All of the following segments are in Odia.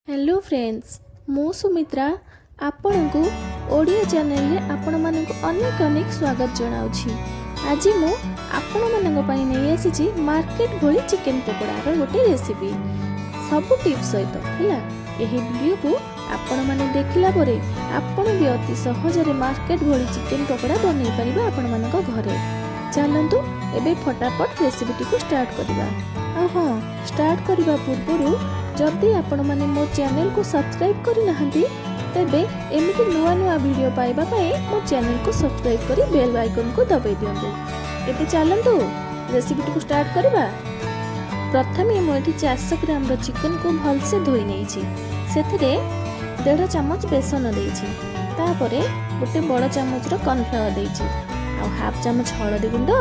ହ୍ୟାଲୋ ଫ୍ରେଣ୍ଡସ୍, ମୁଁ ସୁମିତ୍ରା ଆପଣଙ୍କୁ ଓଡ଼ିଆ ଚ୍ୟାନେଲରେ ଆପଣମାନଙ୍କୁ ଅନେକ ଅନେକ ସ୍ୱାଗତ ଜଣାଉଛି। ଆଜି ମୁଁ ଆପଣମାନଙ୍କ ପାଇଁ ନେଇ ଆସିଛି ମାର୍କେଟ ଭଳି ଚିକେନ୍ ପକୋଡ଼ାର ଗୋଟେ ରେସିପି, ସବୁ ଟିପ୍ସ ସହିତ। ହେଲା, ଏହି ଭିଡ଼ିଓକୁ ଆପଣମାନେ ଦେଖିଲା ପରେ ଆପଣ ବି ଅତି ସହଜରେ ମାର୍କେଟ ଭଳି ଚିକେନ୍ ପକୋଡ଼ା ବନେଇ ପାରିବେ ଆପଣମାନଙ୍କ ଘରେ। ଚାଲନ୍ତୁ, ଏବେ ଫଟାଫଟ ରେସିପିଟିକୁ ଷ୍ଟାର୍ଟ କରିବା। ଆଉ ହଁ, ଷ୍ଟାର୍ଟ କରିବା ପୂର୍ବରୁ ଯଦି ଆପଣମାନେ ମୋ ଚ୍ୟାନେଲକୁ ସବସ୍କ୍ରାଇବ୍ କରିନାହାନ୍ତି, ତେବେ ଏମିତି ନୂଆ ନୂଆ ଭିଡ଼ିଓ ପାଇବା ପାଇଁ ମୋ ଚ୍ୟାନେଲକୁ ସବସ୍କ୍ରାଇବ୍ କରି ବେଲ୍ ଆଇକନ୍କୁ ଦବାଇ ଦିଅନ୍ତୁ। ଏବେ ଚାଲନ୍ତୁ, ରେସିପିଟିକୁ ଷ୍ଟାର୍ଟ କରିବା। ପ୍ରଥମେ ମୁଁ ଏଠି 400 ଗ୍ରାମର ଚିକେନକୁ ଭଲସେ ଧୋଇ ନେଇଛି। ସେଥିରେ ଦେଢ଼ ଚାମଚ ବେସନ ଦେଇଛି। ତାପରେ ଗୋଟେ ବଡ଼ ଚାମଚର କର୍ଣ୍ଣଫ୍ଲାୱାର ଦେଇଛି। ଆଉ ହାଫ୍ ଚାମଚ ହଳଦୀ ଗୁଣ୍ଡ,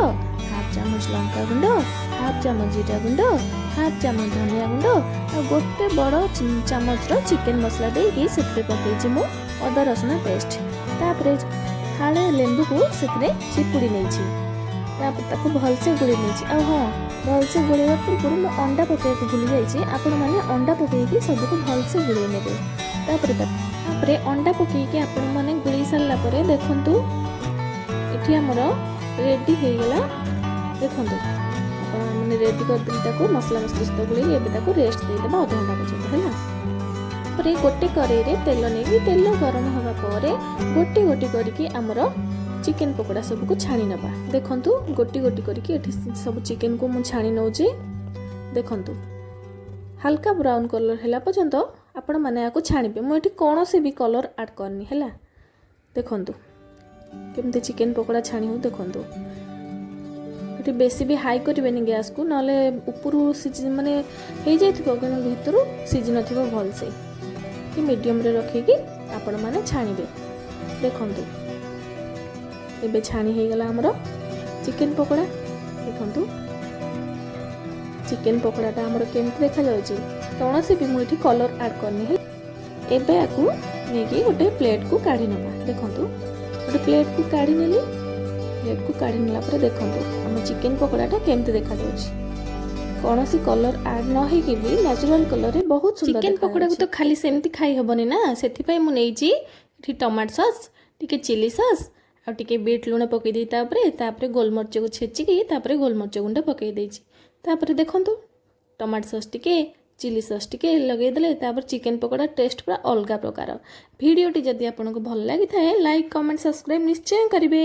ହାଫ୍ ଚାମଚ ଲଙ୍କା ଗୁଣ୍ଡ, ହାଫ୍ ଚାମଚ ଜିରା ଗୁଣ୍ଡ, ହାଫ୍ ଚାମଚ ଧନିଆ ଗୁଣ୍ଡ ଆଉ ଗୋଟେ ବଡ଼ ଚାମଚର ଚିକେନ ମସଲା ଦେଇକି ସେଥିରେ ପକାଇଛି ମୁଁ ଅଦା ରସୁଣ ପେଷ୍ଟ। ତାପରେ ଫାଳେ ଲେମ୍ବୁକୁ ସେଥିରେ ଚିପୁଡ଼ି ନେଇଛି। ତାପରେ ତାକୁ ଭଲସେ ଗୋଳେଇ ନେଇଛି। ଆଉ ହଁ, ଭଲସେ ଗୋଳେଇବା ପୂର୍ବରୁ ମୁଁ ଅଣ୍ଡା ପକାଇବାକୁ ଭୁଲି ଯାଇଛି। ଆପଣମାନେ ଅଣ୍ଡା ପକାଇକି ସବୁକୁ ଭଲସେ ଗୋଳେଇ ନେବେ। ତାପରେ ଅଣ୍ଡା ପକାଇକି ଆପଣମାନେ ଗୋଳେଇ ସାରିଲା ପରେ ଦେଖନ୍ତୁ, ଏଠି ଆମର ରେଡ଼ି ହେଇଗଲା। ଦେଖନ୍ତୁ, ଆପଣମାନେ ରେଡ଼ି କରିଦେଲି ତାକୁ ମସଲା ମସଲି ସହିତ ଗୋଳେଇ। ଏବେ ତାକୁ ରେଷ୍ଟ ଦେଇଦେବା ଅଧଘଣ୍ଟା ପର୍ଯ୍ୟନ୍ତ। ହେଲା ପରେ ଗୋଟେ କରେଇରେ ତେଲ ନେଇକି, ତେଲ ଗରମ ହେବା ପରେ ଗୋଟି ଗୋଟି କରିକି ଆମର ଚିକେନ ପକୋଡ଼ା ସବୁକୁ ଛାଣି ନେବା। ଦେଖନ୍ତୁ, ଗୋଟି ଗୋଟି କରିକି ଏଠି ସବୁ ଚିକେନକୁ ମୁଁ ଛାଣି ନେଉଛି। ଦେଖନ୍ତୁ, ହାଲକା ବ୍ରାଉନ୍ କଲର୍ ହେଲା ପର୍ଯ୍ୟନ୍ତ ଆପଣମାନେ ଏହାକୁ ଛାଣିବେ। ମୁଁ ଏଠି କୌଣସି ବି କଲର୍ ଆଡ଼୍ କରିନି। ହେଲା, ଦେଖନ୍ତୁ କେମିତି ଚିକେନ ପକୋଡ଼ା ଛାଣି ହଉ। ଦେଖନ୍ତୁ, ଏଠି ବେଶୀ ବି ହାଇ କରିବେନି ଗ୍ୟାସ୍କୁ, ନହେଲେ ଉପରୁ ସିଝି ମାନେ ହେଇଯାଇଥିବ କିନ୍ତୁ ଭିତରୁ ସିଝି ନଥିବ ଭଲସେ। କି ମିଡ଼ିୟମରେ ରଖିକି ଆପଣମାନେ ଛାଣିବେ। ଦେଖନ୍ତୁ, ଏବେ ଛାଣି ହେଇଗଲା ଆମର ଚିକେନ ପକୋଡ଼ା। ଦେଖନ୍ତୁ, ଚିକେନ ପକୋଡ଼ାଟା ଆମର କେମିତି ଦେଖାଯାଉଛି। କୌଣସି ବି ମୁଁ ଏଠି କଲର୍ ଆଡ଼୍ କରିନି। ହେଲା, ଏବେ ଆକୁ ନେଇକି ଗୋଟେ ପ୍ଲେଟ୍କୁ କାଢ଼ି ନେବା। ଦେଖନ୍ତୁ, ଗୋଟେ ପ୍ଲେଟ୍କୁ କାଢ଼ି ନେଲି। ପ୍ଲେଟ୍କୁ କାଢ଼ି ନେଲା ପରେ ଦେଖନ୍ତୁ, ଆମ ଚିକେନ ପକୋଡ଼ାଟା କେମିତି ଦେଖାଯାଉଛି। କୌଣସି କଲର୍ ଆଡ଼୍ ନ ହେଇକି ବି ନ୍ୟାଚୁରାଲ୍ କଲର୍ରେ ବହୁତ ସୁନ୍ଦର। ଚିକେନ ପକୋଡ଼ାକୁ ତ ଖାଲି ସେମିତି ଖାଇ ହେବନି ନା, ସେଥିପାଇଁ ମୁଁ ନେଇଛି ଏଠି ଟମାଟୋ ସସ୍, ଟିକେ ଚିଲି ସସ୍ ଆଉ ଟିକେ ବିଟ୍ ଲୁଣ ପକାଇ ଦେଇ ତାପରେ ଗୋଲମରିଚକୁ ଛେଚିକି ତାପରେ ଗୋଲମରିଚ ଗୁଣ୍ଡ ପକାଇ ଦେଇଛି। ତାପରେ ଦେଖନ୍ତୁ, ଟମାଟୋ ସସ୍ ଟିକେ, ଚିଲି ସସ୍ ଟିକେ ଲଗେଇଦେଲେ ତାପରେ ଚିକେନ ପକୋଡ଼ା ଟେଷ୍ଟ ପୁରା ଅଲଗା ପ୍ରକାର। ଭିଡ଼ିଓଟି ଯଦି ଆପଣଙ୍କୁ ଭଲ ଲାଗିଥାଏ, ଲାଇକ୍, କମେଣ୍ଟ, ସବସ୍କ୍ରାଇବ୍ ନିଶ୍ଚୟ କରିବେ।